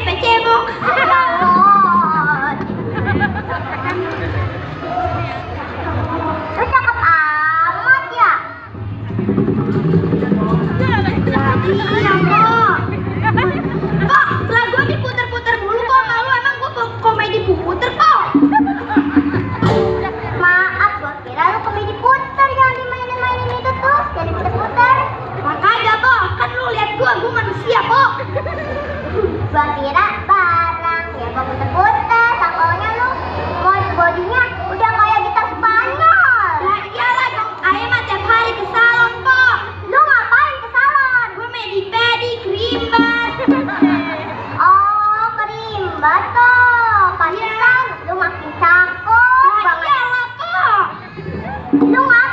cebok. Lu cakep amat ya. Iya kok. Kok lagu diputer-puter mulu kok, malu emang gua komedi puter kok. Maaf, gua kira lu komedi puter yang dimainin itu tuh, jadi puter-puter. Makanya kok, kan lu lihat gua manusia kok. Gua kira barang, ya gua puter-puter. Sakonya lu bodinya udah kayak gitar Spanyol. Lah iyalah dong, ayo mah tiap hari ke salon kok. Lu ngapain ke salon? Gua medi-pedi, krimbat. Oh, kerimbat tuh. Pantesan lu makin cakep Lah banget. iyalah kok. Lu ngapain